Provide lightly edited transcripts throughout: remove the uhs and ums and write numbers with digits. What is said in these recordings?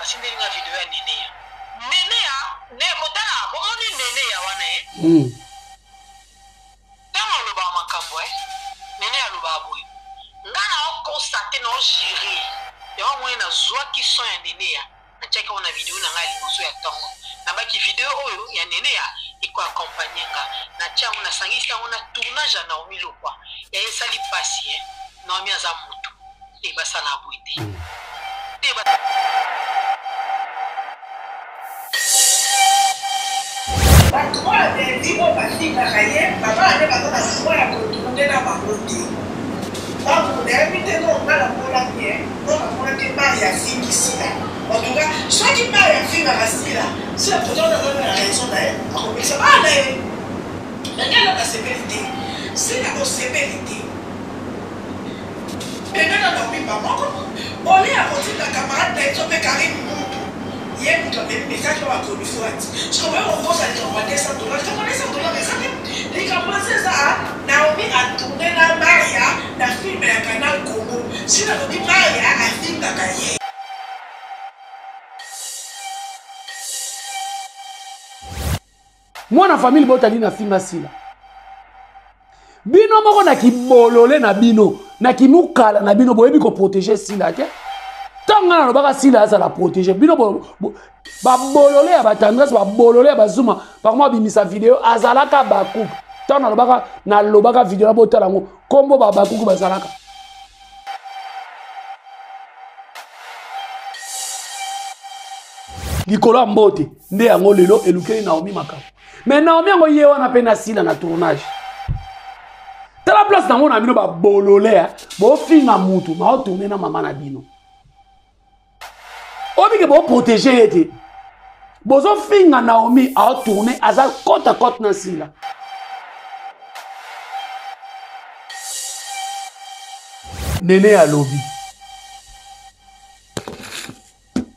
Batindeli nga video ya Neneya. Neneya, ne, botala, bomoni Neneya wana eh? Tango alobaka makambo eh, Neneya alobaka boye, nga naokosa te, nao jurer. Yango omoni nazuaki son ya Neneya, natiaki yango na video na nga ya liboso ya tongo. Nabaki video oyo ya Neneya eko accompagner nga. Natie yango, nasangisi yango na tournage ya Naomi Lokwa. Yaya esali pasi eh, Naomi aza mutu. Te basalaka boye te. Te ba. Batu oyo ya Bellevue oyo bafingaka ye baba nde baza na droit ya ko tourner na bango te donc nayebi te noo nga namonaki ye noo namonaki Maria afingi Sila en tout cas soki Maria afingaka Sila Sila kote wana aza na raison na ye akopekisa bana na ye mais nga nasepeli te Sila osepeli te Bebe na Naomi ba moko au lieu ya kotinda camarade na ye to pe Carine mutu ye mutu amemi message pa ba chronifuati sikoyo boye kokosa likambo ya 200 dollars likambo ya 200 dollars eza te likambo eza eza Naomi a tourne na Maria na film ya Canal Congo si nalobi Maria afingaka ye. Mwana famille bota nini afinga sila bino moko na kibolole na bino na kimukala na bino boyebi koprotege sila te ntango ngai nalobaka sila azala protege bino babolole ya batendresse babolole ya bazuma bakoma babimisa video azalaka bakuku ntango nalobaka nalobaka video na botala yango nkombo babakuku bazalaka likolo ya mbote nde yango lelo elukeli naomi makambo me naomi yango ye wana mpe nasila na tournage tala place nango na bino babolole eh. bofinga mutu maotourne na mama na bino obike boprotege ye te bozofinga naomi aotourne aza cote a cote na sila nene alobi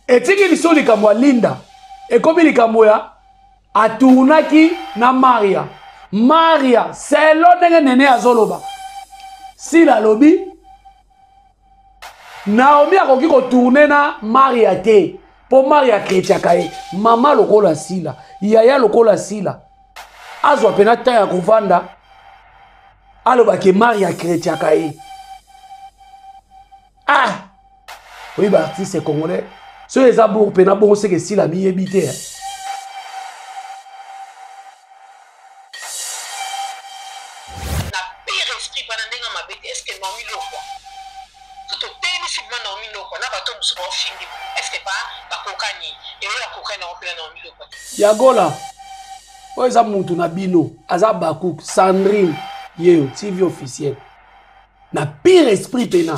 etiki biso likambo ya linda ekomi likambo ya atournaki na maria maria selo ndenge nene azoloba sila alobi naomi akoki kotourne na maria te mpo maria akretiaka ye mama lokola sila yaya lokola sila azwa mpena temps ya kovanda aloba ke maria akretiaka ye ah oyebi baartiste congolais soki eza bongo mpena bongo seke esila miyebi te eh. na pire esprit bana ndenge mabe te est-ce que Naomi Lokwa so totelemisi vraiment Naomi Lokwa na bato mosusu baofingi est-ce que ba bakokani eyo akokani nango mpena Naomi Lokwa te yagola oyo eza mutu na bino aza bakuk sandrine yeyo tv officiel na pire esprit pena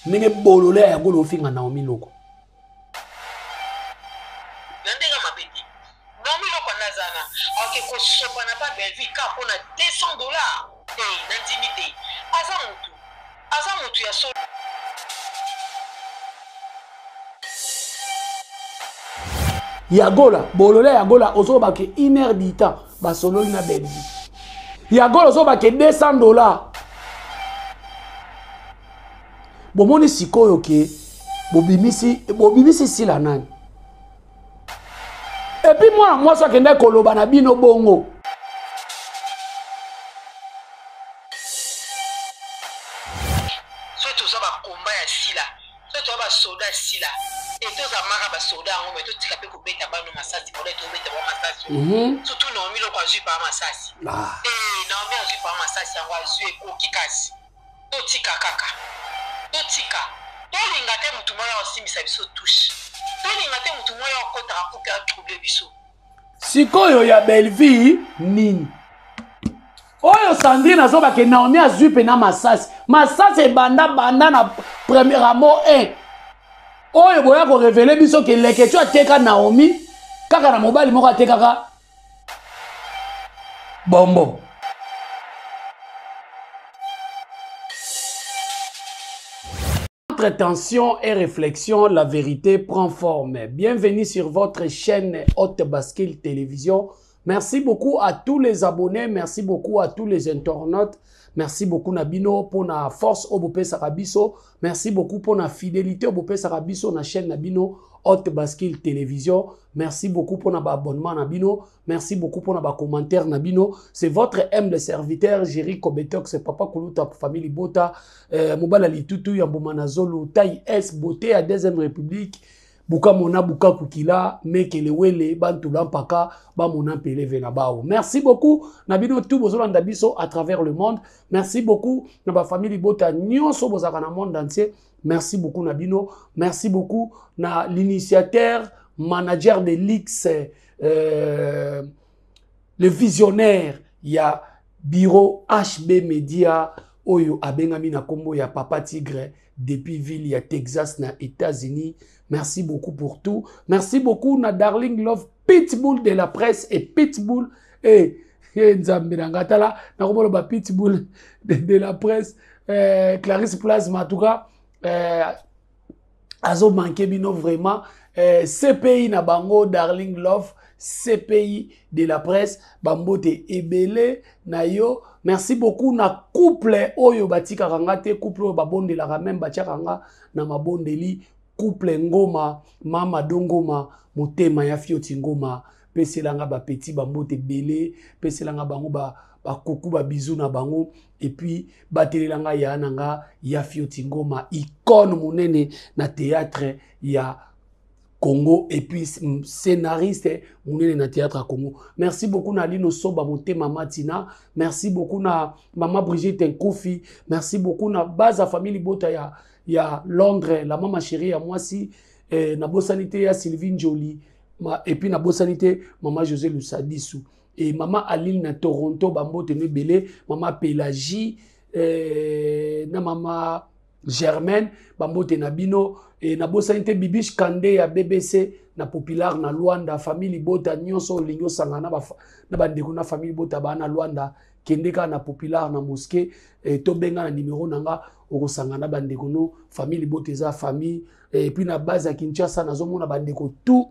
ndenge bolole ya yagola ofinga naomi loko na ndenge mabe te naomi loko nde aza na ake kosopana pa bellevue ka mpo na 200 dollars te nandimi te aza mutu aza mutu ya solo yagola bolole ya yagola ozoloba ke une heure du temps basololi na belgique yagola ozoloba ke 200 dollars bomoni sikoyo ke bobimisi bobimisi sila nani epuis mwana mwasi akendaki koloba na bino bongo soki toza bakomba ya sila soki toza basoda ya sila e tozamaka basoda yango me totika mpe kobeta bano masasi bola tobeta bango masasi mhm. surtout naomi loko azwi paa masasi ah. te naomi azwi paa masasi yango azwi ekoki kasi totika kaka totika tolinga te motu moko osimbisa biso touche tolinga te motu moko akotaka mpo ke atrouble biso sikoyo ya bellevue nini oyo sandrine azobake naomi azwi mpena masasi masasi ebanda banda na premier ramo 1 oyo boya korevele biso ke leketu ateka naomi kaka na mobali moko atekaka bombo Entre tension et réflexion, la vérité prend forme. Bienvenue sur votre chaîne Haute Bascule Télévision. Merci beaucoup à tous les abonnés, merci beaucoup à tous les internautes. Merci beaucoup na bino pour na force oyo bopesaka biso. Merci beaucoup pour na fidélité oyo bopesaka biso na chaîne na bino Haute Bascule Télévision. Merci beaucoup pour na ba abonnement na bino. Merci beaucoup pour na ba commentaire na bino. C'est votre humble serviteur Jerry Kobetox, papa Kuluta famille Bota, euh, Mobala Litutu ya Mboma na Zolo, taille S beauté à deuxième République. Buka mona buka kukila mekele wele bantula mpaka bamona mpeleve na bao. Merci beaucoup na bino tout bozolanda biso à travers le monde. Merci beaucoup na ba famille libota nyonso bozalaka na monde entier. Merci beaucoup na bino. Merci beaucoup na l'initiateur, manager de l'X, euh, le visionnaire ya bureau HB Media oyo abengami na kombo ya Papa Tigre depuis ville ya Texas na États-Unis. Merci beaucoup pour tout. Merci beaucoup na Darling Love Pitbull de la presse et Pitbull et eh, nzambe na nga tala nakomoloba Pitbull de, de la presse eh, Clarisse Plasma en tout cas eh, azo manquer bino vraiment eh, CPI na bango Darling Love CPI de la presse bambote ebele na yo. Merci beaucoup na couple oyo batikaka nga te, couple oyo babondelaka même batiaka nga na mabondeli, couple Ngoma, mama Dongoma, motema ya Fioti Ngoma, pesela nga ba petit bambote ebele, pesela nga bango ba bakuku ba bisous na bango et puis batelela nga ya na nga ya Fioti Ngoma, icône monene na théâtre ya Congo et puis scénariste monene na théâtre ya Congo. Merci beaucoup na Lino Soba motema Matina, merci beaucoup na mama Brigitte Nkufi, merci beaucoup na base famille Bota ya ya Londres, la mama chérie ya mwasi eh, na bosani te ya Sylvie Njoli ma, et puis na bosani te mama José Lusadisu et mama Aline na Toronto bambote mebele, mama Pélagie eh, na mama Germaine bambote na bino e nabosani te Bibiche Kande ya BBC na Popular na Luanda, famille Libota nyonso olingi osangana na bandeko na famille Libota ba na Luanda, kende kaka na Popular na mosquée e, tobenga na numero na nga okosangana na bandeko no famille Libota eza famille e, puis na base ya Kinshasa nazomona bandeko tout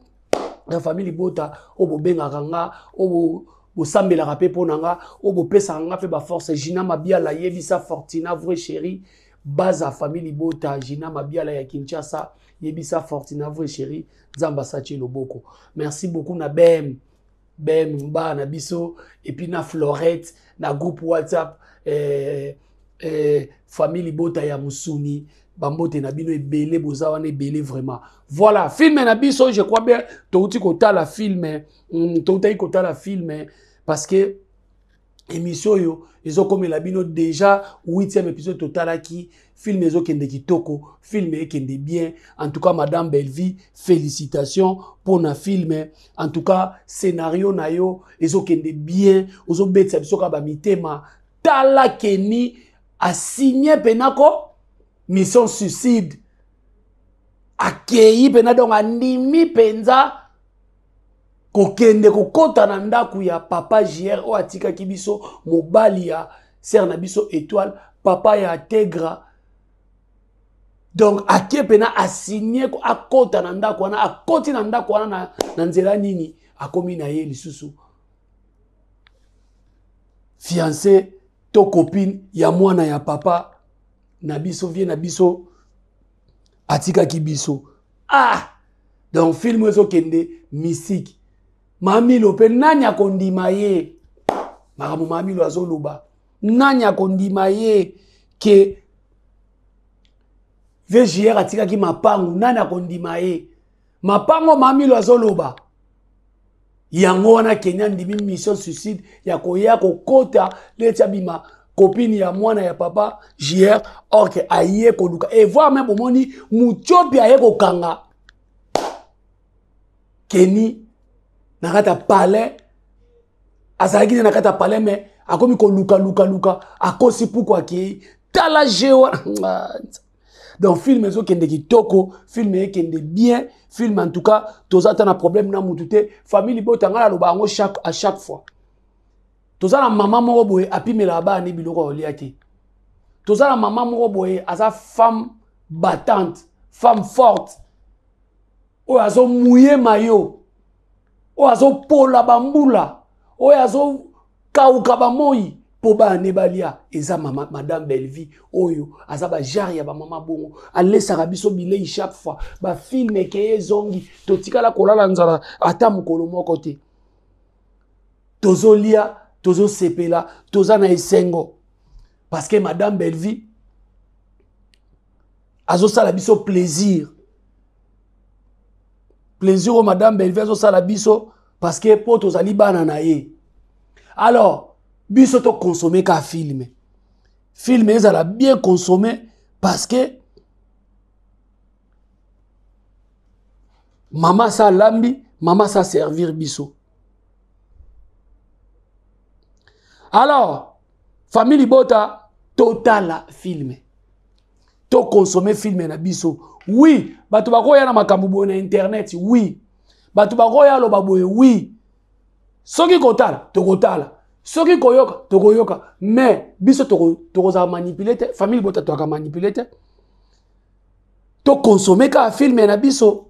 ya famille Libota oyo bobengaka nga oyo bosambelaka mpe mpo na nga oyo bopesaka nga mpe baforce. Gina Mabiala yebisa Fortina vrai chéri baza famille Libota, Gina Mabiala ya Kinshasa yebisa Fortina vrai chéri Nzambe asatie loboko. Merci beaucoup na BM BM mba na biso et puis na Florette na groupe WhatsApp eh, eh, famille Libota ya Musuni bambote na bino ebele boza wana ebele vraiment. Voilà film na biso, je crois bien touti kotala film, touti kotala film parce que émission oyo ezokomela bino déjà 8e épisode totalaki film ezokende kitoko, film ekende bien. En tout cas madame Bellevue félicitations pour na film, en tout cas scénario na yo ezokende bien, ozobetisa biso ka ba mitema. Tala Kenny a signé penako mission suicide, akei pena donc andimi penza kokende kokota na ndako ya papa JR oyo atikaki biso mobali ya sœur na biso Étoile, papa ya Tegra. Donc ake pena asigné akota na ndako wana, akoti na ndako wana na, na nzela nini akomi na ye lisusu fiancé to copine ya mwana ya papa na biso, vie na biso atikaki biso. Ah donc film ezokende mystique. Mamilo pe nani akondima ye? Makambo Mamilo azoloba nani akondima ye ke VJR atikaki mapangu? Nani akondima ye mapango Mamilo azoloba? Yango wana Kenya ndimi mission suicide ya koya kokota neti abima copine ya mwana ya papa JR, or que aye koluka et voire même bomoni Mutiopi aye kokanga Kenny na kati ya palais, azalaki ne na kati ya palais mais akomi koluka luka luka akosi puku akei tala jeu wana. Donc film ezokende kitoko, film ekende bien, film en tout cas toza ta na problème na mutu te. Famille Libota nga naloba yango chaque à chaque fois. Toza na mama moko boye apimela bana ni biloko ya kolia te. Toza na mama moko boye aza femme battante, femme forte oyo azo mouiller maillot, oyo azo pola bambula, Oyo azokauka bamoi mpo bana ne balia eza mama madame Bellevue oyo aza bajare ya bamama bongo alesaka biso bilei chaque fois bafilme ekeye ezongi totikala kolala nzala ata mokolo moko te tozolia tozosepela toza na esengo parce que madame Bellevue azosala biso plaisir plaisir oyo madame Bellevue azosala biso parce que mpo tozali bana na ye alors biso tokonsome ka filme filme ezala bien consommé parce que mama sa alambi mama sa servir biso alors famille libota totala filme tokonsome filme na biso oui bato bakoya na makambo boye na internet oui bato bakoya aloba boye oui soki kotala tokotala soki koyoka tokoyoka mais biso tokozala manipule te famille bota toyaka manipule te tokonsome kaka filme na biso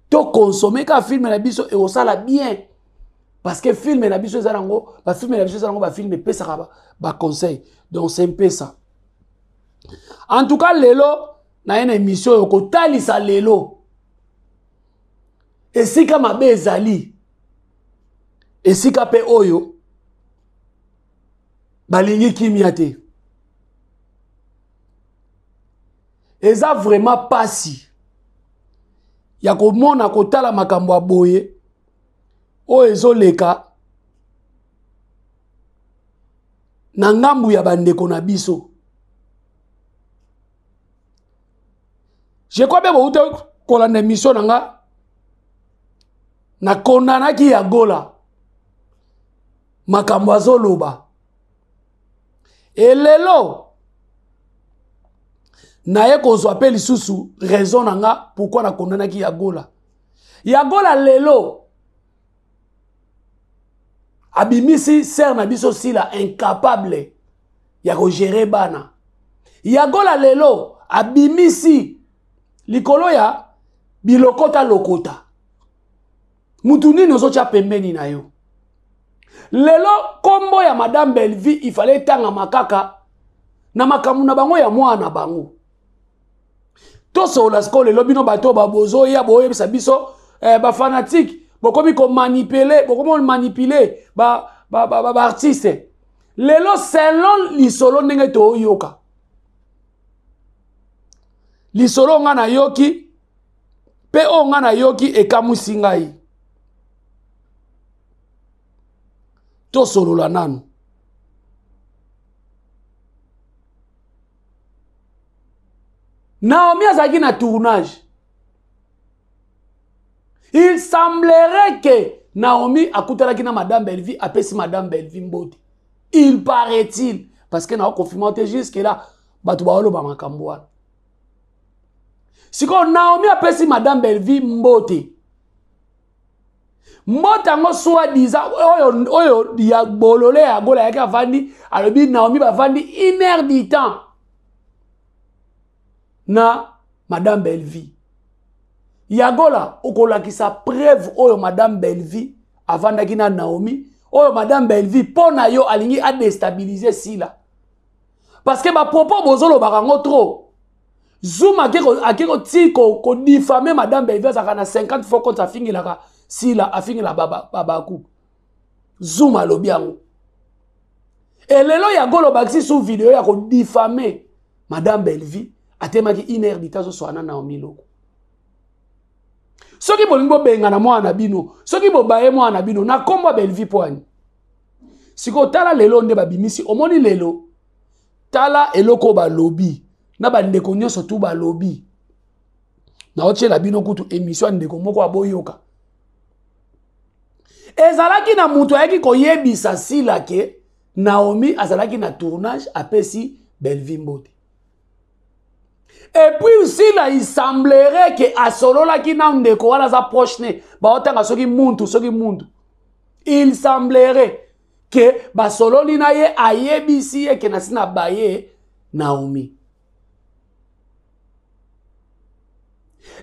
tokonsome kaka filme na biso ekosala bien parce que filme na biso eza nango bafilme na biso eza nango bafilme epesaka baconseil donc c'est mpe ça en tout cas lelo naye na émission oyo kotalisa lelo esika mabe ezali esika mpe oyo balingi kimia te eza vraiment pasi ya komona kotala makambo ya boye oyo ezoleka na ngambu ya bandeko na biso je crois mpe bouta kolanda émission na nga nakondanaki ya gola makambo azoloba elelo naye kozwa mpe lisusu raison na nga pourkui nakondanaki ya gola ya gola lelo abimisi sere na biso sila incapable ya kogere bana yagola lelo abimisi likolo ya bilokota lokota mutu nini ozotya pembeni na yo lelo nkombo ya madame bellevue ifale etangama kaka na makambo na bango ya mwana na bango tosolola sikoyo lelo bino bato bozoya boyebisa biso eh, bafanatike bokomi komanipele bokomi komanipile baartiste ba, ba, ba, ba lelo selon lisolo ndenge toyoka lisolo ngai nayoki mpe oyo ngai nayoki ekamwisi ngai tosolola nanu Naomi azalaki na tournage. Il semblerait que Naomi akutanaki na Madame Bellevue, apesi Madame Bellevue mbote. Il paraît-il, parce que na confirmé te jusque là, bato baoloba makambo wana. Sikoyo Naomi apesi Madame Bellevue mbote. Mbote yango soit disant oyo oyo ya bolole ya gola yaki avandi alobi Naomi bavandi une heure du temps na Madame Bellevue. Yagola okolakisa preuve oyo Madame Bellevue avandaki na Naomi oyo Madame Bellevue mpo na yo alingi adestabilize Sila parce que bapropos bozolobaka yango trop Zuma ake koti kodifame Madame Bellevue azalaka na 50 fois compte afingelaka Sila afingela babaku Zuma alobi yango elelo ya golo bakisi su video ya kodifame Madame Bellevue atemaki une heure dita azoswana na Naomi Loko soki bolingi bobengana mwana na bino soki bobaye mwana na bino na nkombo ya Bellevue poani sikoyo tala lelo nde babimisi omoni lelo tala eloko balobi na bandeko nyonso tu balobi naotiela bino kutu emission ya ndeko moko aboyoka ezalaki na moto ayaki koyebisa sila ke naomi azalaki na tournage apesi bellevue mbote et puis sila il semblerait ke asololaki na ndeko wana aza proche ne baotanga soki muntu soki muntu il semblerait ke basololi na ye ayebisi ye ke nasi na baye naomi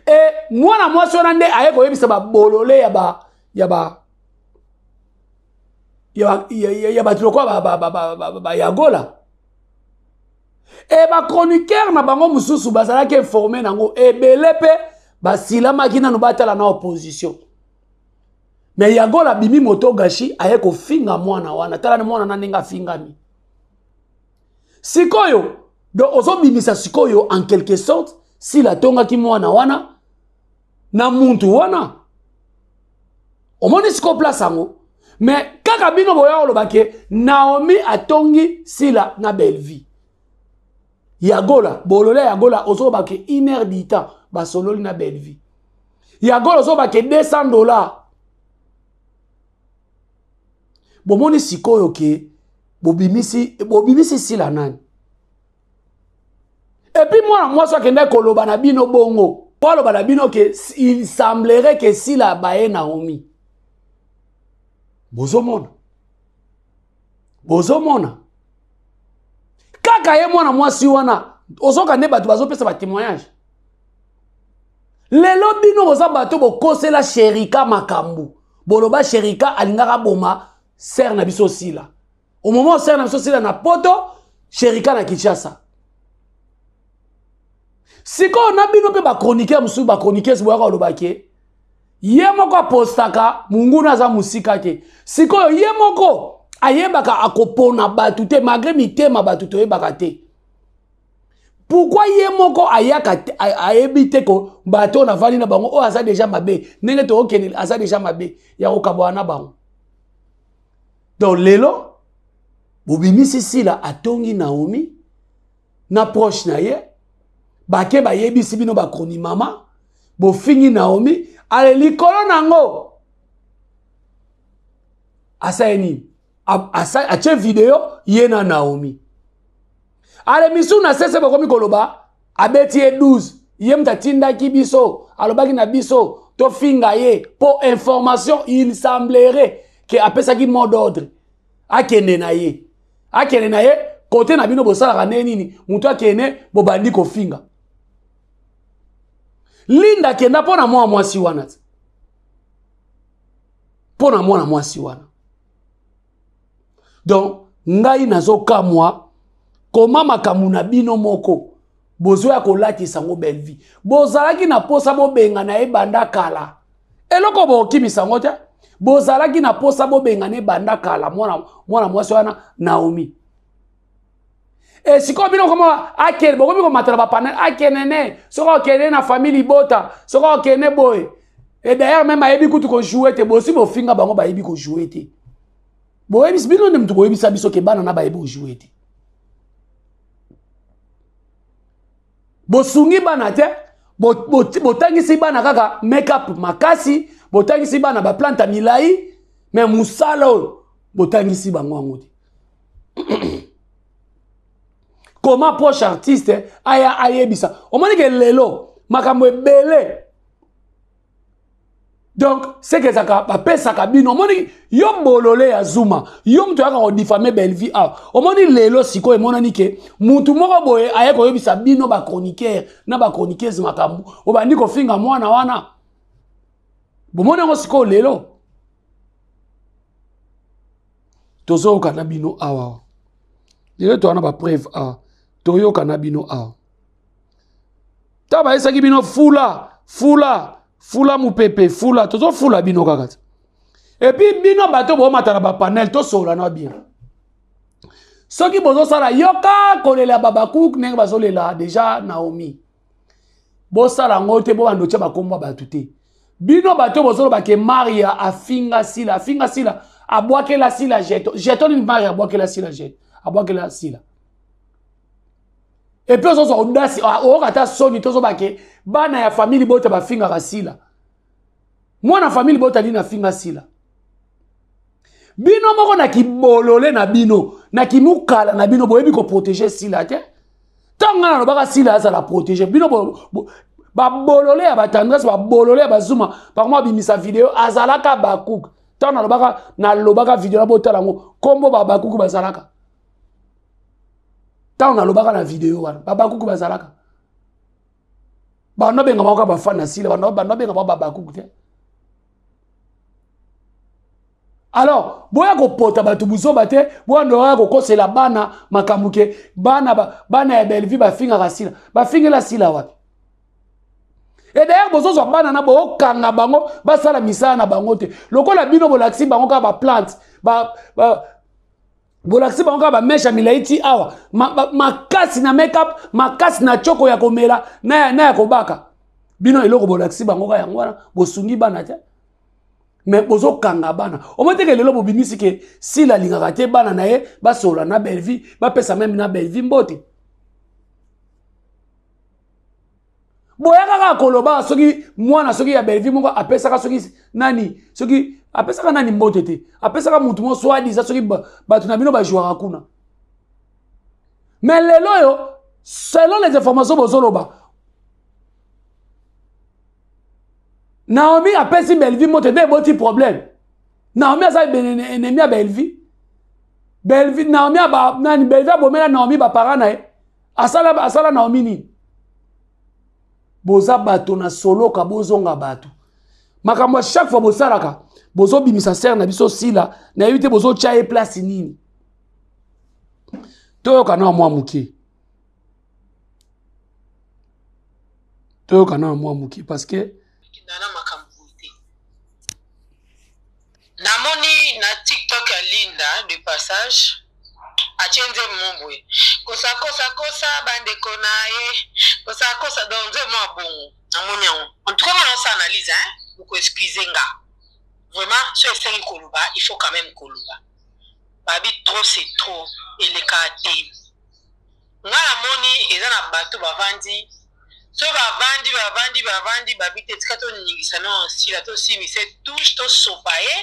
e mwana mwasi wana nde aye koyebisa babolole ya ba ya ba ya, ya, ya, ya bato lokola bayagola e bachroniqueur na bango mosusu bazalaki informe nango ebele mpe basilamaki nanu batala na opposition. Me Yagola abimi moto gashi aye kofinga mwana wana. Tala ni mwana na ndenge afingami sikoyo. Donc ozobimisa sikoyo en quelque sorte Sila atongaki mwana wana na muntu wana. Omoni sikoyo place yango. Mais kaka bino boya koloba ke Naomi atongi Sila na Bellevie. Yagola bolole, Yagola ozoloba ke une heure du temps basololi na Bellevie. Yagola ozoloba ke $200. Bomoni sikoyo ke bobimisi, bobimisi Sila nani? Et puis mwana mwasi akendaki koloba na bino bongo po aloba na bino ke il semblerait ke Sila baye Naomi. Bozomona, bozomona kaka ye mwana mwasi wana. Ozoka nde bato bazopesa batémoignage lelo. Bino boza bato bokosela Sherika makambo. Boloba Sherika alingaka boma sere na biso Sila. Au moment sere na biso Sila na Poto, Sherika na Kinshasa. Sikoyo na bino mpe bachroniqueur mosusu, bachroniqueuse, boyaka koloba ke ye moko apostaka monguna aza mosika te. Sikoyo ye moko ayebaka akopona bato te, malgré mitema bato toyebaka te. Pourquoi ye moko ayaka ayebi te ko bato oyo navandi na bango, oyo aza deja mabe, ndenge tookende aza deja mabe ya kokabwana na bango? Donc lelo bobimisi Sila atongi Naomi na proche na ye. Bake bayebisi bino bakroni mama bofingi Naomi. Ale likolo nango asali nini? Atie video ye na Naomi. Ale misu na sese bokomi koloba abeti ye 12. Ye moto atindaki biso, alobaki na biso tofinga ye mpo information il semblerait ke apesaki mot d'ordre akende na ye, akende na ye kote na bino. Bosalaka nde nini? Moto akende, bobandi kofinga Linda. Akenda mpo na mwana mwasi wana te, mpo na mwana mwasi wana. Donc ngai nazokamwa koma makambo na bino moko bozoya kolatisa yango Bellevie. Bozalaki na posa bobengana ye banda kala. Eloko bokimisa yango te. Bozalaki na posa bobengana ye banda kala, mwana, mwana mwasi wana Naomi. E sikoyo bino koma akende, bokomi komatela bapanel akende ne soki akende na famille libota, soki akende boye. Et d'ailleurs même ayebi kutu kojoue te. Bosi bofinga bango bayebi kojoue te. Boyebisi bino nde motu boyebisa biso ke bana na bayebi kojoue te. Bosungi bana te, botangisi bana kaka make-up makasi, botangisi bana baplante ya milai, me mosala oyo botangisi bango yango te. Comment proche artiste aya ayebisa? Omoni ke lelo makambo ebele. Donc seke ezalaka bapesaka bino. Omoni yo bolole ya Zuma, yo moto oyaka kodifame Bellevie awa. Omoni lelo sikoyo emonani ke mutu moko boye aye koyebisa bino bachroniqueur na bachroniqueuse makambo, obandi kofinga mwana wana. Bomoni yango sikoyo lelo tozoyoka na bino awa. Lelo toza na bapreuve awa, toyoka na bino awa. Ta bayesaki bino fula fula fula mopepe fula, tozofula bino kaka te. Et puis bino bato bomata na bapanel, tosola na bien. Soki bozosala yoka kolela babakuk ndenge bazolela deja Naomi, bosala yango te. Bobanda otya bakombo ya bato te. Bino bato bozoloba ke Maria afinga Sila, afinga Sila, abwakela Sila jeton. Jeton nini Maria abwakela Sila? Jeton abwakela Sila. Et puis ozozwa audace, oyoka ata soni. Tozoba ke bana ya famille libota bafingaka Sila. Mwana famille libota nini afinga Sila? Bino moko na kibolole na bino, na kimukala na bino, boyebi koprotege Sila te. Ntango ngai nalobaka Sila azala protege, bino babolole ya batendresse, babolole ya bazuma bakoma babimisa video azalaka bakuku. Ntango nalobaka, nalobaka video na botala yango, nkombo babakuku bazalaka. Ntango nalobaka na video wana, babakuku bazalaka. Bando benga bango kaka bafan na Sila, bando benga bango babakuku te. Alors boya kopota bato buzoba te, boya ndoya kokosela bana makambo ke bana, bana ya Bellevue bafingaka Sila. Bafingela Sila wapi? Et d'ailleurs bozozwa bana na bookanga bango basala misala na bango te, lokola bino bolakisi bango kaka baplante ba, ba, bolakisi bango kaka bameshe ya milai ti awa, makasi na make-up, makasi na choko ya komela na ya kobaka. Bino eloko bolakisi bango kaka yango wana, bosungi bana te, me bozokanga bana. Omoni teke lelo bobimisi ke Sila alingaka te bana na ye basola na Bellevue, bapesa meme na Bellevue mbote. Boya kaka koloba soki mwana soki ya Bellevue moko apesaka soki nani, soki apesaka nani mbote te, apesaka mutu moko soi-disant soki bato na bino bajouaka kuna. Mais lelo oyo selon les informations bozoloba, Naomi apesi Bellevue mbote nde eboti problème. Naomi aza ennemi ya Bellevue. Bellevue, Naomi aba, nani, Bellevue abomela Naomi ba parents na ye. Asala, asala Naomi nini? Boza bato na soloka, bozonga bato. Makambo ya chaque fois bosalaka, bozobimisa sœur na biso Sila, nayebi te bozotya ye place nini. Toyoka na mwa moke. Toyoka na mwa moke parce que na makambo te. Namoni na TikTok ya Linda de passage atie nzembo mo boye, kosa kosa kosa bandeko na ye, kosa kosa, donc nzembo ya bongo namoni yango. En tout cas nga naosala analyse, hein, boko excuse nga vraiment, so esengi koloba, il faut quand même koloba. Babi trop c'est trop, eleka te. Nga namoni eza na bato bavandi, so bavandi bavandi bavandi, babi te tika toningisa no Sila, tosimise touche, tosopa ye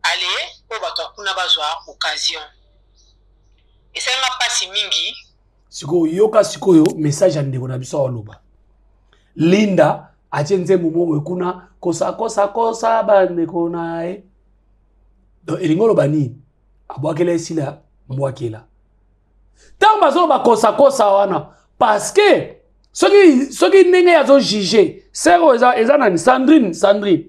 ale mpo bato ya kuna bazwa occasion. Esalinga mpasi mingi. Sikoyo yoka sikoyo message ya ndeko na biso aloba. Linda atie nzembo moko kuna kosa kosa kosa bandeko na ye. Donc elingi oloba nini? Abwakela esila mbwakela. Ntango bazoloba kosa kosa wana parce que soki, soki ndenge azo juger sero eza, eza nani Sandrine, Sandrine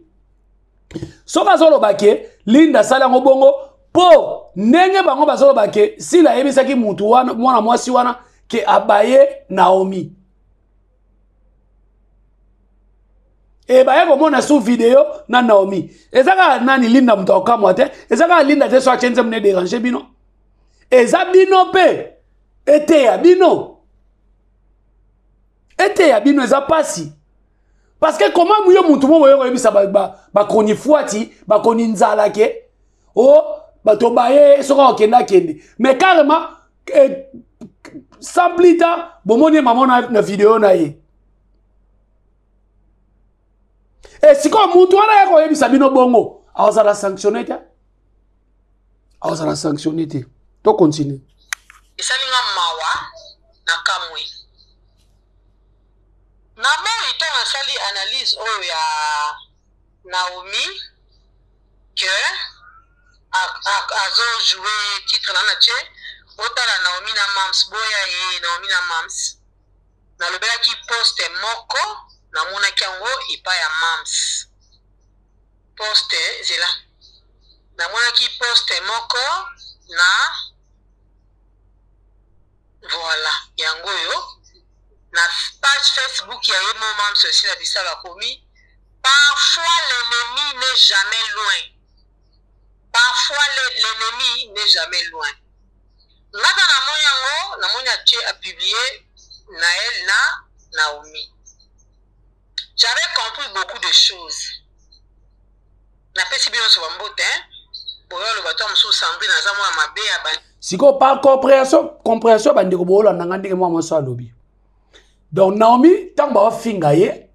soki azoloba ke Linda asali yango bongo po ndenge bango bazoloba ke Sila ayebisaki mutu wana, mwana mwasi wana ke abaye Naomi. E baye komona sous video na Naomi. Eza kaka nani Linda moto akokamwa te, eza kaka Linda te so atie nzembo ne déranger bino. Eza bino pe eteya bino. Eteya bino eza pasi. Parce que comment yo mutu mo boyo koyebisa ba chronifuati, ba koni nzala ke oh bato baye soka okenda kende. Mais carrément eh, sans plus tard bomoni maman na, na vidéo na ye. Et sikoyo mutu wana ya koyebisa bino bongo, azala sanctionné te. Azala sanctionné te. To continue. Esalinga mawa na kamwe. Na moi to nasali analyse oyo ya Naomi que azo jouer titre na na tie botala Naomi na Mams boya ye Naomi na Mams. Nalobelaki poste moko namonaki yango epai ya Mams. Poste zela. Namonaki poste moko na voilà yango oyo na page Facebook ya ye mo Mams aussi na bisalo akomi parfois l'ennemi n'est jamais loin. Parfois l'ennemi n'est jamais loin. Ngata namoni yango, namoni atie a publier Naël na Naomi. J'avais compris beaucoup de choses. Napesi bino nyonso bambote, hein? Boyo aloba to mosusu Sandrine aza mwana mabe ya ba Siko par compréhension, compréhension bandeko boolanda nga ndenge mwa mwasi alobi. Donc Naomi ntango baofinga ye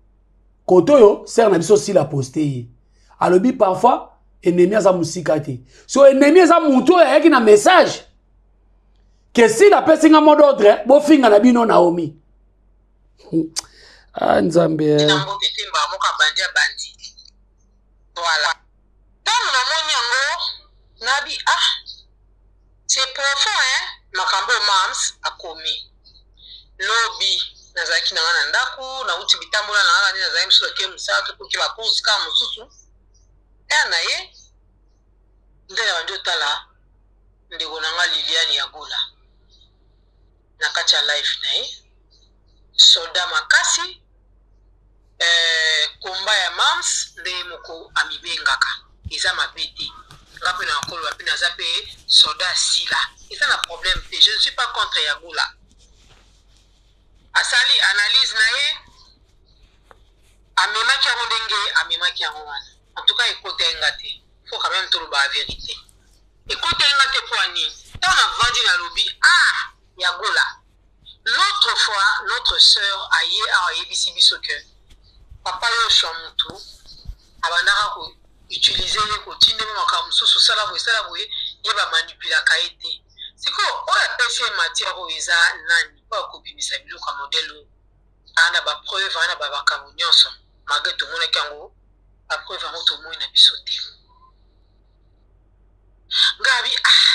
kote oyo sœur na biso Sila poste ye. Alobi parfois ennemi aza mosika te. So ennemi eza mutu oyo ayaki na message ke Sila apesi nga mot d'ordre bofinga na bino Naomi. Ah Nzambe. Na mbote te mba moka bandi abandi. Voilà. Tango namoni yango nabi ah c'est profond hein makambo Mams akomi. Lobi nazalaki na nga na ndaku nauti bitambola na nga nde nazalaki mosusu ake mosala to koki ba course ka mosusu. Er na ye. Nde nabandi otala ndeko na nga Liliane ya Gola na kati ya live na ye, soldat makasi, eh, combat ya mams nde ye moko amibengaka, eza mabe te, nga pe na koloba pe naza pe soldat sila, eza na problème te, je ne suis pas contre ya Gola. Asali analyse na ye, amemaki yango ndenge amemaki yango wana, en tout cas ekota ye nga te. Faut quand meme tolobaka verite. Ekoteli nga te poa nini? Tango na vandi na lobi ah ya Gola l'autre fois notre soeur aye awa ayebisi biso que papa Yoshua mutu abandaka ko utiliser ye kotinda ye makambo mosusu sala boye sala boye ye ba manipulaka ye te. Sikoyo oyo apesi ye matière oyo eza nani oyo akobimisa biloko ya modèle oyo? Aa na ba preuve aa na ba makambo nyonso malgre tomonaki yango ba preuve yango tomoni na biso te. Ngabi ah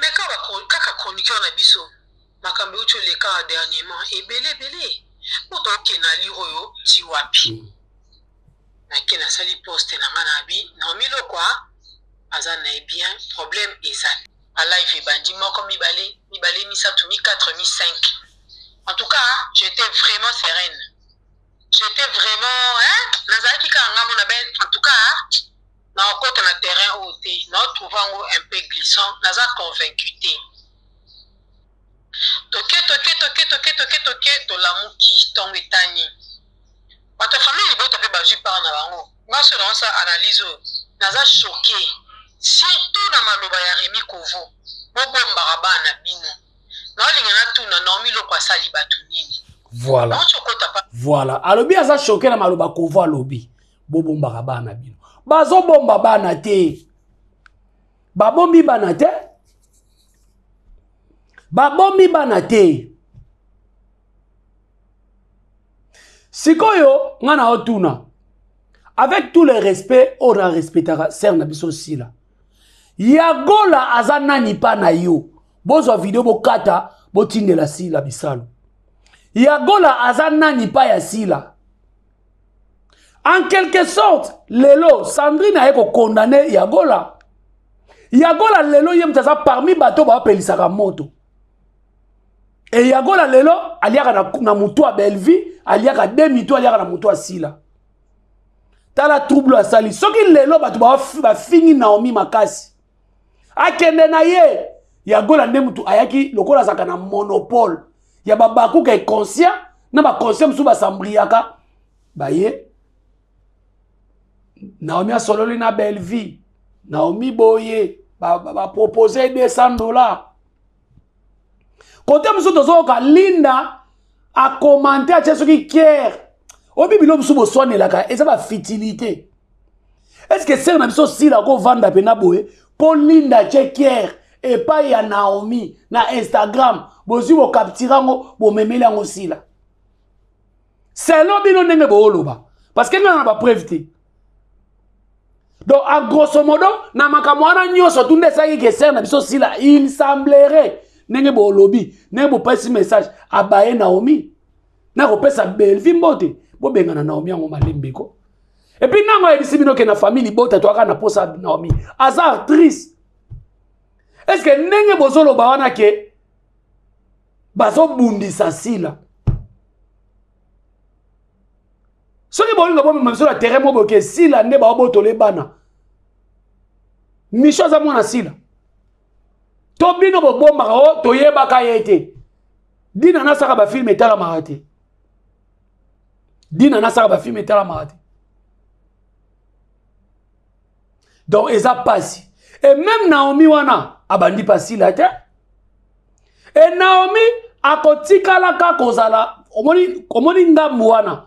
mais kaka kaka chroniqueur na biso makambo euti oleka dernièrement ebele ebele po tokende na lire oyo ti wapi? Mm. Nake nasali poste na nga na abi Naomi Lokwa aza na ye bien problème eza ba live ebandi moko mibale mibale misato mi 4 mi 5 en tout cas j'étais vraiment sereine. J'etais vraiment hein nazalaki kaka nga mona ben en tout cas nakokota na terrain oyo te nao trouve yango un peu glissant naza convaincu te toke toke toke toke toke toke tolamuki ntongo etani bato ya famille libota mpe bazwi part na bango nga so naosala analyse oyo naza choqué surtout na maloba ya Remy Kovo bobombaka bana bino naolinga natuna Naomi Loko asali bato nini? Voilà. Voilà. Alobi aza choqué na maloba Kovo alobi. Bobombaka bana bino. Bazobomba bana te. Babombi bana te. Babombi bana te. Sikoyo nga na otuna. Avec tout le respect oyo na respectaka sœur na biso Sila. Yagola aza nani pa na yo? Bozwa video bokata botindela Sila bisalo. Yagola aza nani pa ya Sila? En quelque sorte, lelo Sandrine aye ko condamner Yagola. Yagola lelo ye moto aza parmi bato bapelisaka moto. E Yagola lelo aliaka na, na mutu ya Bellevue, aliaka de mitu aliaka na mutu ya Sila. Tala trouble asali. Soki lelo bato bafingi Naomi makasi. Akende na ye. Yagola nde mutu ayaki lokola azalaka na monopole ya babakuka inconscient na ba conscient mosusu basambriaka baye Naomi asololi na Bellevue. Naomi boye ba proposer $200. Kote mosusu tozoyoka Linda akomante atie soki kiere oyebi bilo mosusu boswanelaka eza bafitilité. Est ce que sere na biso Sila akovanda mpena boye mpo Linda atie kiere epai ya Naomi na Instagram, bozwi bokaptire yango bomemeli yango Sila selon bino ndenge booloba parce que ngai na bapreuve te. Donc en grosso modo na makambo wana nyonso tu nde esalaki ke sere na biso Sila il semblerait ndenge bolobi ndenge bopesi message abaye Naomi na kopesa Bellevue mbote bobengana Naomi yango malembeko. Et puis nango ayebisi bino ke na famille libota toyaka na posa Naomi aza actrice. Est-ce que ndenge bozoloba wana ke bazobundisa Sila? Soki bolinga bomema biso na terrain moko boke Sila nde baobotole bana. Micho aza mwana Sila. To bino bobombaka o toyebaka ye te. Dina nasaka ba film etalamaka te. Dina nasaka ba film etalamaka te. Donc eza pasi. Et même Naomi wana abandi pa Sila te. Et Naomi akotikalaka kozala omoni omoni ngambu wana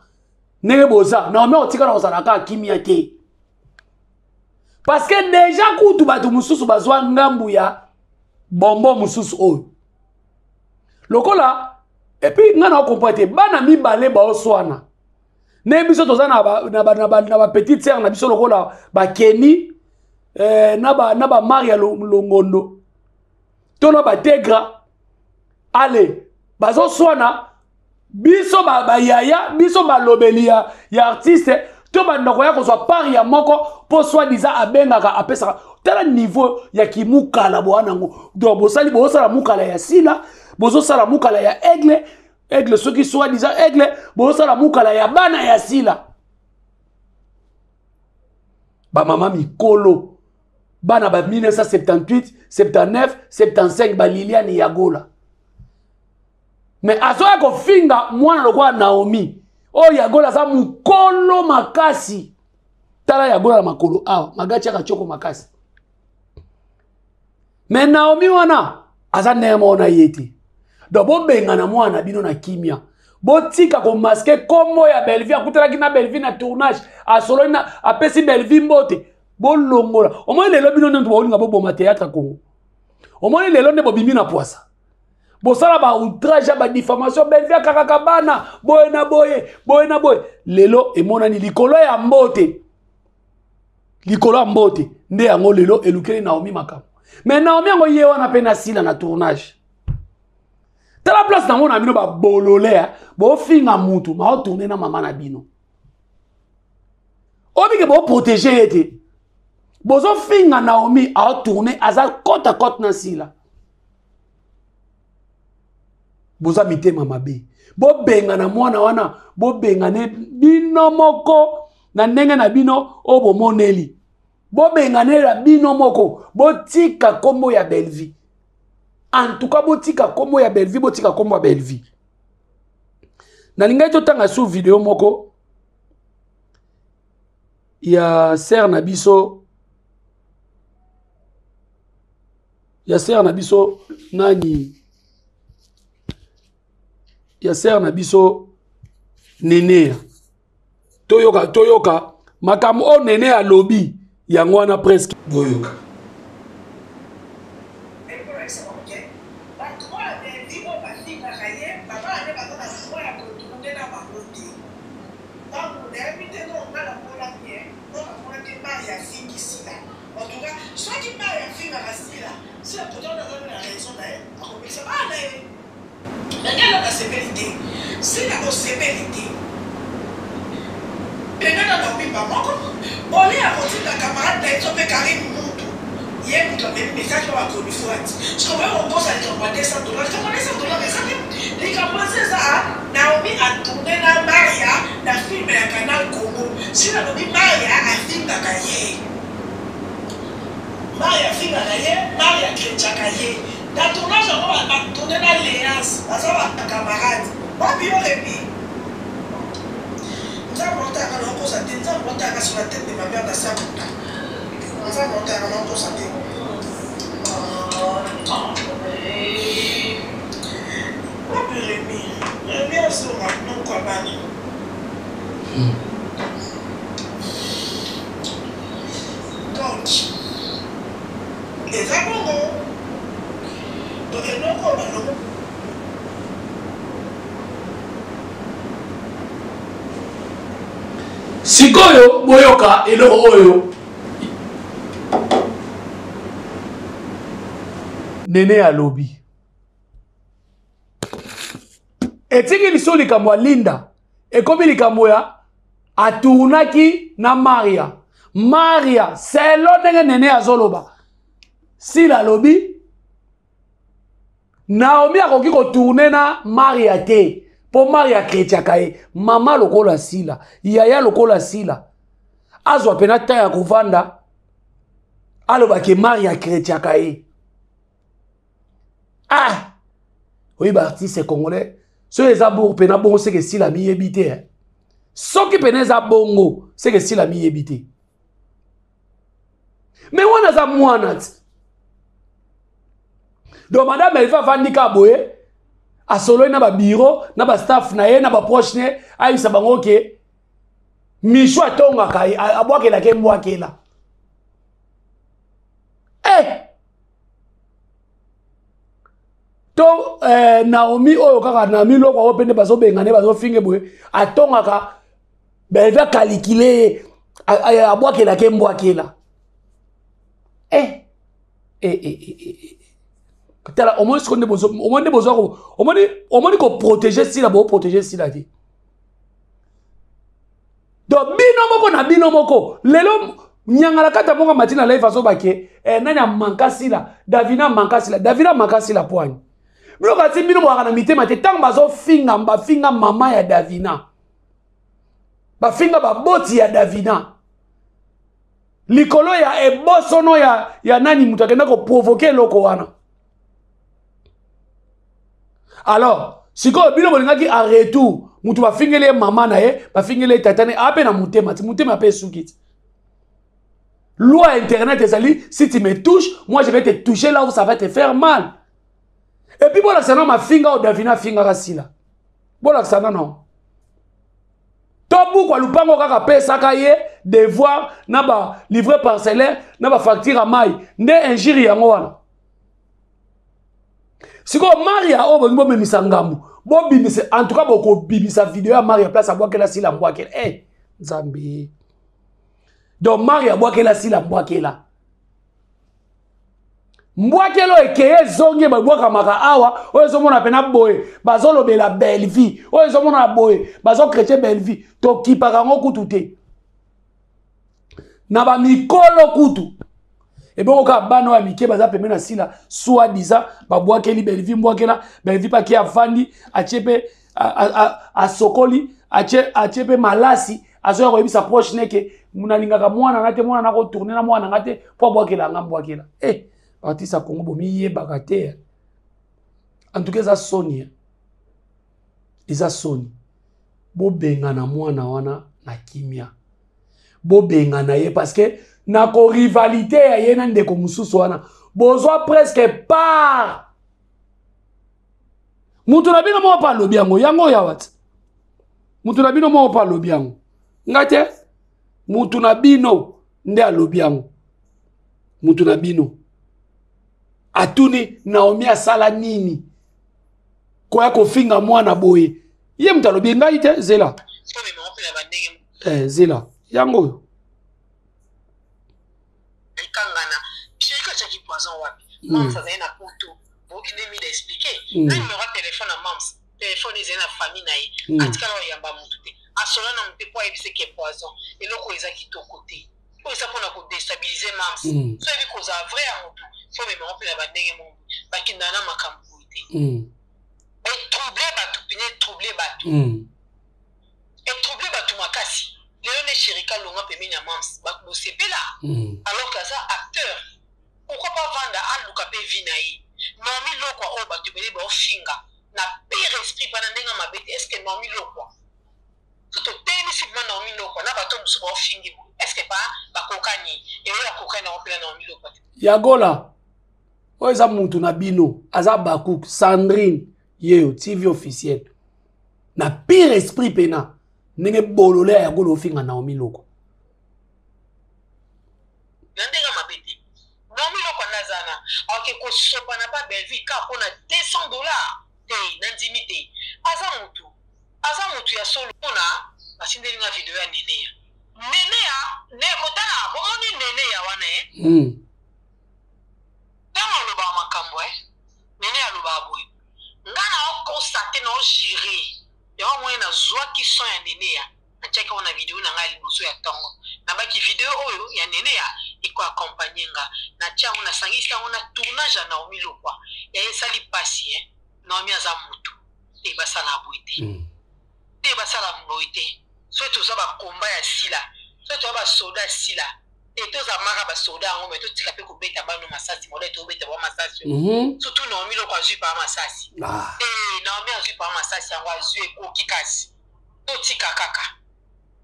ndenge boza Naomi akotikala kozala kaka kimia te. Parce que déjà kutu bato mosusu bazwa ngambu ya bonbon mosusu oyo. Lokola et puis nga na comprendre te bana mibale baoswana. Ne biso toza na ba na ba na ba, na ba petite sœur na biso lokola ba Kenny na ba na ba Maria Longondo to na ba Tegra allez bazoswana biso ba, ba yaya biso balobeli ya, ya artiste. To banda koya kozwa part ya moko mpo soi disant abengaka apesaka. Tala niveau ya kimukala boa nango. Donc bosali bozosala mukala ya Sila, bozosala mukala ya Aigle, Aigle soki soi disant Aigle, bozosala mukala ya bana ya Sila. Ba mama mikolo bana ba 1978, 79, 75 ba Liliane Yagola. Mais azoya kofinga mwana lokola Naomi. Oyo Yagola aza mukolo makasi. Tala Yagola na makolo awa, magachi akachoko makasi. Mais Naomi wana aza ndenge moko na ye te. Donc bobengana mwana na bino na kimia. Botika komaske kombo ya Bellevue, akutanaki na Bellevue na tournage, asololi na apesi Bellevue mbote. Bolongola. Omoni lelo bino nde bolinga boboma théâtre Congo. Omoni lelo nde bobimi na poisa. Bosala ba outrage ya ba diffamation, Bellevue akakaka bana boye na boye, boye na boye. Lelo emonani likolo ya mbote. Likolo ya mbote nde yango lelo elukeli Naomi makambo. Mais Naomi yango ye wana pe na Sila na tournage. Tala place nango na bino ba bolole, bofinga mutu, ma tourner na mama na bino. Obike bo protéger ye te. Bozofinga Naomi a tourner aza côte à côte na Sila. Boza mitema mabe. Bobenga na mwana wana, bobenga ne bino moko na ndenge na bino oyo bomoneli. Bobenga ne la bino moko, botika kombo ya Bellevue. En tout cas botika kombo ya Bellevue, botika kombo ya Bellevue. Nalingaki totanga sous vidéo moko ya sœur na biso, ya sœur na biso nani, ya sœur na biso Nene. Toyoka, toyoka makambo oyo Nene alobi yango wana presque. Boyoka. Sikoyo boyoka eloko oyo Nene alobi. Etiki liso likambo ya Linda, ekomi likambo ya atournaki na Maria. Maria selo ndenge Nene azoloba. Sila alobi Naomi akoki kotourne na Maria te po Maria kretiaka ye. Mama lokola Sila, yaya lokola Sila, azwa pena temps ya kovanda aloba ke Maria kretiaka ye. Ah! Oyi ba artiste congolais, soki eza bongo pena bongo seke Sila miyebi te. Eh? Soki pena eza bongo seke Sila miyebi te. Mais wana aza mwana ti. Donc madame Elva avandi kaka boye, asololi na ba bureau, na ba staff na ye, na ba proche ne, ayebisa bango ke Michou atongaka ye, abwakelaka ye mbwakela. Eh! To Naomi oyo kaka Naomi loko oyo pende bazobengane bazofinge boye, atongaka Belva kalikile ye, abwakelaka ye mbwakela. Eh! Eh, eh, eh, eh, eh. Tala, omoni sikoyo nde bozo, omoni nde bozo ko, omoni, omoni ko protéger Sila, bo protéger Sila te. Donc bino moko na bino moko lelo nyangalakata moko amati na live azobake eh, nani amanka sila davina amanka sila davina amanka sila poani bino kasi bino bwaka na mitema te ntango bazofinga bafinga mama ya davina bafinga baboti ya davina likolo ya ebosono ya, ya nani moto akenda koprovoke eloko wana. Alors sikoyo bino bolingaki en retour moto bafingeli ye mama na ye, bafingeli ye tata na ye, ape na motema ti motema mpe esuki ti. Loi internet ezali, si tu me touches, moi je vais te toucher là où ça va te faire mal. Et puis bolakisa na mafinga oyo Davina afingaka Sila, bolakisa nano tobukwa lupango kaka apesaka ye devoir na ba livret parcellaire na ba facture ya mai nde injure yango wana. Sikoyo Maria oyo bolingi bomemisa ngambo, bobimisa en tout cas bokobimisa video ya Maria place abwakela Sila mbwakela. Eh, Nzambe. Donc Maria abwakela Sila mbwakela. Mbwakela oyo ekeye ezongi babwakamaka awa, oyo ezomona pena boye bazolobela Bellevue, oyo ezomona boye bazokrete Bellevue, tokipaka yango kutu te na bamikolo kutu. Ebongo kaka bana oyo ya mike baza pembeni na Sila, soit disant babwakeli Bellevue mbwakela, Bellevue mpe ake afandi atie mpe asokoli atie mpe malasi, azoya koyebisa proche neke nalingaka mwana na te, mwana na kotourne na mwana nga te mpo abwakela nga mbwakela. Eh, artiste ya Congo bomiyebaka te. En tout cas eza soni, eza soni. Bobengana mwana wana na kimia, bobengana ye parce que na ko rivalité ya ye na ndeko mosusu wana bozwa presque part. Mutu na bino moko mpe alobi yango, yango oyo awa ti mutu na bino moko mpe alobi yango, nga te, mutu na bino nde alobi yango. Mutu na bino atuni Naomi asala nini koya kofinga mwana boye, ye mutu alobi ngai te. Zela zela yango oyo ekangana Sherika atiaki poison wapi? Mams azali na poto, boyoki nde mida expliqué na numéro ya telefone ya Mams, telefone ezali na famille na ye, atikala oyamba motu te, asola na motu te mpo ayebisa ke poison eloko eza kitoko te, oyo eza mpona kodestabilize Mams. So yebi kozala vrai ya motu, fo memango mpe na bandenge moko bakendaka na makambo boye te. Etrouble bato pene, etrouble bato, etrouble bato makasi. Lelo nde Sherika longa pembeni ya Mams, bato bosepela, alors que aza acteur. Pourquoi pas vanda aluka mpe vie na ye? Naomi Lokwa oyo bato ebele baofinga na pire esprit pana ndenge mabe te, est ce que Naomi Lokwa so totelemisi vraimen Naomi Lokwa na bato mosusu baofingi boye, est ce que ba bakokani eyo akokani nango mpena Naomi Lokwa te? Yagola oyo eza mutu na bino, aza Bakuk Sandrine yeyo TV officiel na pire esprit pena ndenge bolole ya Yagola ofinga Naomi Lokwa na ndenge mabe te. Naomi Lokwa nazana aoke kosopa na pa Bellevue ka mpona $200 te, nandimi te. Aza mutu, aza mutu ya solo. Mpona basindeli nga video ya Neneya, Neneya ne botala, bomoni Neneya wana Ntango alobaka makambo Nene alobaka boye, nga na okonstate na ojure yango moni nazwaki son ya Neneya, natiaki yango na video na ngai ya liboso ya ntongo, nabaki video oyo ya Neneya ekoakompagne nga, natia yango, nasangisi yango na tournage ya Naomi Lokwa ya esali pasi. Naomi aza mutu te, basala boye te, te basala boye te. Soki toza bakomba ya Sila, soki toza basoda ya Sila te, toza maka basoda yango, me totika mpe kobeta bano masasi modele tobeta ba masasi. Surtout Naomi Lokwa azwi pa masasi te, Naomi azwi pa masasi yango azwi ekoki, kasi totika kaka,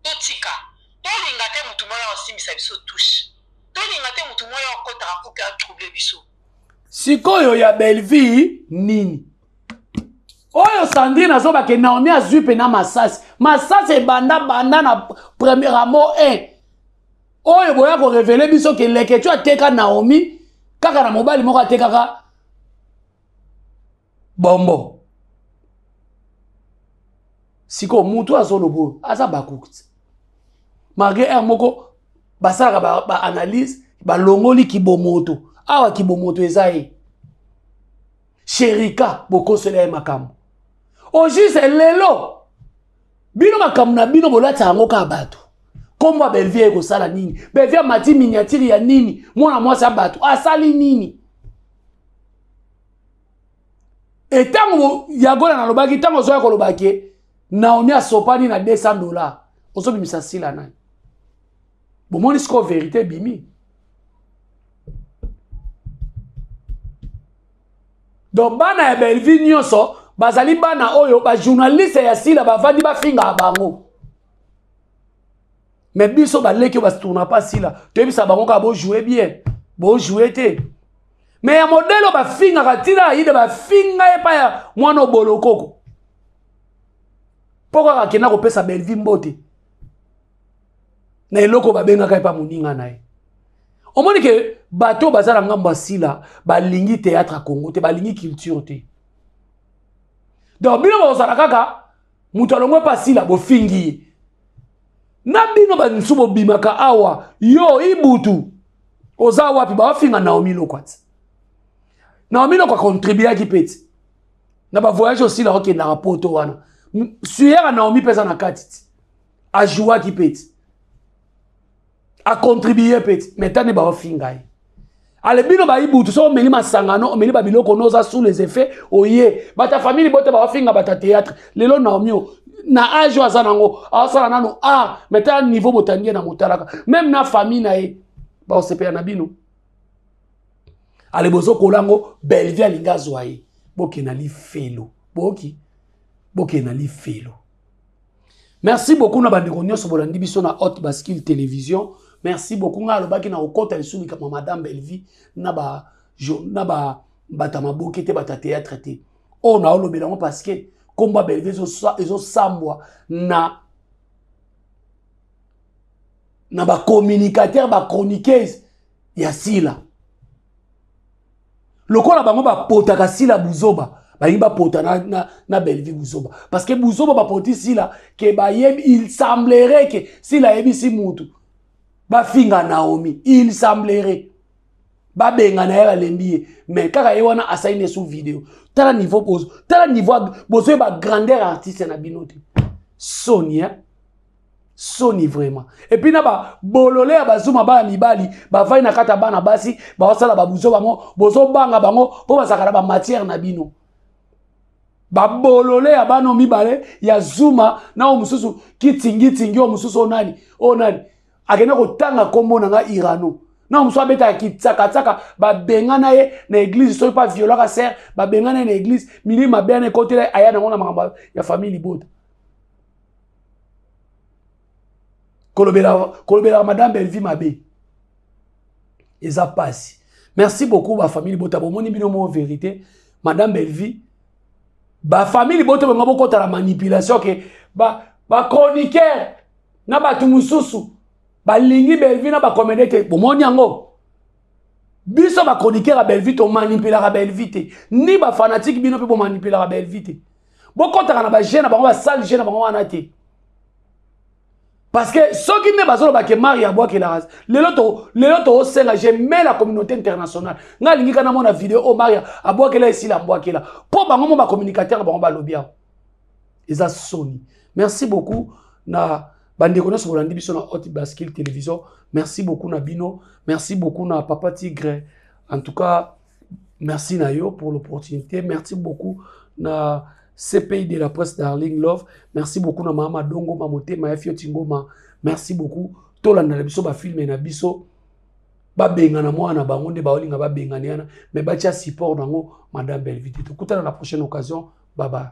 totika, tolinga te mutu moko osimbisa biso touche, tolinga te mutu moko akotaka mpo ke atrouble biso. Sikoyo ya Bellevue nini oyo Sandrine azobake Naomi azwi mpena masasi, masasi ebanda banda na premier ramo 1 oyo boya korevele biso ke Leketu ateka Naomi kaka na mobali moko atekaka bombo. Sikoyo mutu azoloba oyo aza bakuti malgré aire moko basalaka ba analyse, balongoli kibomoto awa, kibomoto eza ye Sherika bokosela ye makambo au juste lelo bino makambo na bino bolatisa yango kaka bato. Kombo ya Bellevue ekosala nini? Bellevue amati miniature ya nini? Mwana mwasi ya bato asali nini? Etango Yagola nalobaki, ntango ozoya koloba ke Naomi asopani na 200 $, ozobimisa Sila nani? Bomoni sikoyo vérité ebimi. Donc bana ya Bellevue nyonso bazali bana oyo ba journaliste ya Sila bavandi bafingaka bango. Mais biso baleki oyo batourna pas Sila, toyebisa bango kaka bojoue bien, bojoue te. Mais ya modèle oyo bafingaka ntina ayide bafinga ye epai ya mwana obolokoko mpo kaka akenda kopesa Bellevue mbote na eloko babengaka epa moninga na ye. Omoni ke bato baza na ngambo ya Sila balingi théâtre ya Congo te, balingi culture te. Donc bino bozala kaka moto alongwe epa Sila bofingi ye. Na bino bansu bobimaka awa, yo Ibutu oza wapi, baofinga Naomi Lokwa ti. Naomi Lokwa contribuaki pe ti na ba voyage osila okendaka poto wana. Suyera Naomi pe eza na kati ti. Ajouaki pe ti. Acontribuer pe ti. Mais tane baofinga ye. Ale bino ba Ibutu so omeli masangano, omeli ba biloko no oza sous les effets, oye. Bata famille bote baofinga bata théâtre. Lelo Naomi o, na âge oyo aza nango, aosala nano art, mais tala niveau botangi ye na motalaka. Même na famille na ye, baosepela na bino. Ale bozokola yango, Bellevue alingi azwa ye. Bokende na lifelo. Boki? Bokende na lifelo. Merci beaucoup na bandeko nyonso bolandi biso na Haute Bascule Télévision. Merci beaucoup nga alobaki na kokota lisusu likambo ya Madame Bellevue na ba na ba bata maboke te, bata théâtre te. Oyo na olobela yango parce que kombo ya Bellevue ezosambwa na na ba communicateur, ba chroniqueuse ya Sila. Lokola bango bapotaka Sila buzoba, balingi bapota na Bellevue buzoba. Parce que buzoba bapoti Sila ke bayebi, il semblerait que Sila ayebisi mutu bafinga Naomi, il semblerait babenga na ye balembi ye, mais kaka ye wana asali ne sous vidéo. Tala niveau bozo, tala niveau bozo ba grandeur artiste na bino te. Soni, hein? Soni vraiment. Et puis na ba bolole ya bazuma bana mibali, ba vai na kata bana basi, ba osala ba buzo bango, bozo banga bango po bazaka na ba matière na bino. Ba bolole ya bana mibale ya Zuma na o mususu kitingi tingi o mususu onani, onani. Akenda kotanga kombo na nga Irano. Na mususu abeta kitsaka tsaka, ba bengana ye na église soki pa violaka sœur, ba bengana ye na église, milima mabe na ekotela aya nango na makambo ya famille libota. Kolobela, kolobela Madame Bellevue mabe eza pasi. Merci beaucoup ba famille libota, bomoni bino mo vérité. Madame Bellevue, ba famille libota bango bokota la manipulation ke ba chroniqueur na bato mosusu balingi Bellevue na ba comédien te. Bomoni yango biso ba chroniqueur ya Bellevue to manipulaka Bellevue te, ni ba fanatique bino pe bo manipulaka Bellevue te. Bokotaka na ba jeu na bango, ba sale jeu na bango wana te. Parce que soki nde bazoloba ke Maria abwakelaka, lelo to, lelo to osenga, je mets la communauté internationale. Nga alingi kana mona vidéo oyo Maria abwakela esila ambwakela. Po bango mo ba communicateur na bango balobi awa. Eza soni. Merci beaucoup na bandeko nyonso bolandi biso na Haute Bascule Télévision. Merci beaucoup na bino. Merci beaucoup na Papa Tigre. En tout cas, merci na yo pour l'opportunité. Merci beaucoup na CPI de la presse Darling Love. Merci beaucoup na Mama Dongo, Mamote, Mafio Tingoma. Merci beaucoup. Tolanda na biso ba film na biso. Ba benga na mwana bango nde ba olinga ba benga na yana, mais ba tia support nango Madame Bellevue. Tokutana na prochaine occasion. Bye bye.